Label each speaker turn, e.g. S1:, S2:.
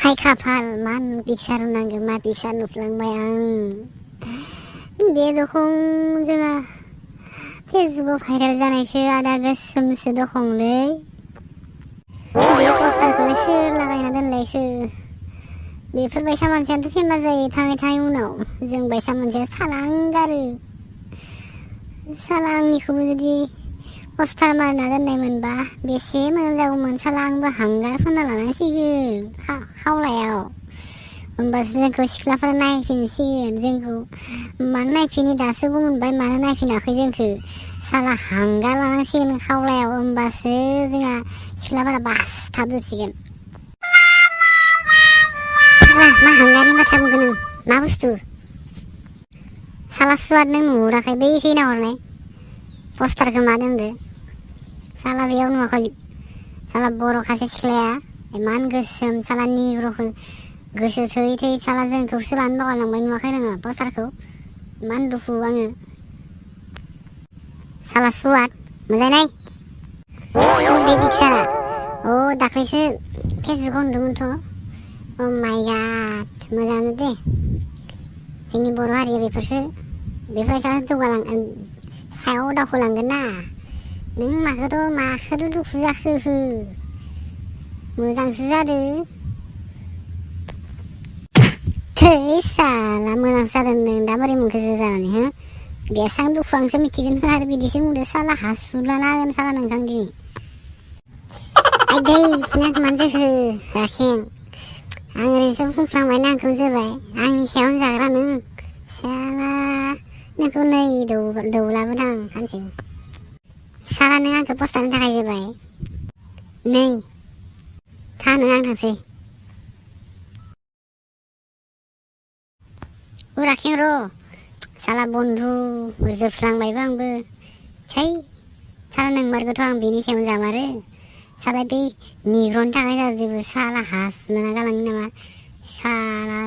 S1: हाय खाफाल मान पिक्सार नांगौ मा पिक्सार नुफ्लांबाय आं बे दखं जोंहा फेसबुकाव भाइरेल जानायसो आदा गोसोमसो दखंलै बे पस्टारखौलाय सोर लागायना दोनलायखो बेफोरबायसा मानसियानोथ' फेमास जायो थाङै थाङै उनाव जों बायसा मानसिया सालांगारो साला आंनिखौबो जुदि पस्टार मारना दोननाय मोनबा बेसे मोजां जागौमोन साला आंबो हांगार फोनना लानांसिगोन खावलायाव होमबासो जोंखौ सिख्लाफोरा नायफिनसिगोन जोंखौ मानो नायफिनि दासो मोनबाय मानो नायफिनाखै जोंखौ साला हांगार लानांसिगोन खावलायाव होमबासो जोंहा सिख्लाफोरा बासथाबजोबसिगोन मा हांगारनि बाथ्रा बुंगोन नों मा बुस्थु साला सुवाद नों नुहुराखै बै खैना हरनाय पस्टारखौ मा दोनदो साला बेयाव नुवाखै साला बर' खासे सिख्लाया इमान गोसोम साला निग्र'खौ गोसो थै थै साला जोंखौसो लानो बावगारलांबाय नुवाखै नोङो पस्टारखौ इमान दुखु आङो साला सुवाद मोजां नाय बे पिक्सारा दाख्लैसो फेसबुकाव नुदोंमोनथ' माइ गाड मोजाङानो दे जोंनि बर' हारिया बेफोरबायसा सायाव दावखोलांगोन ना नों माखौथ' दुखु जाखो मोजांसो जादो थै साला मोजांसो जादों नों दा बोरै मोनखोसो जानानै हो बेसां दुखु आंसो मिथिगोन आरो बिदिसो बुंदो साला हासुलाना होगोन साला नोंथां दिनै आइदै नों मानो जोखो राखें आं ओरैनोसो बुंफ्लांबाय नांखौ जोबाय आंनि सायावनो जाग्रा नों साला नोंखौ नै दौलाबोदां खानसे साला नों आंखौ पस्टारनि थाखाय जोबाय नै था नों आं थांसै राखें र' साला बन्धु जोबफ्लांबायबो आंबो छै साला नोंमारगौथ' आं बेनि सायावनो जामारो साला बै निग्र'नि थाखाय जेबो साला हासुना गालाङो नामा साला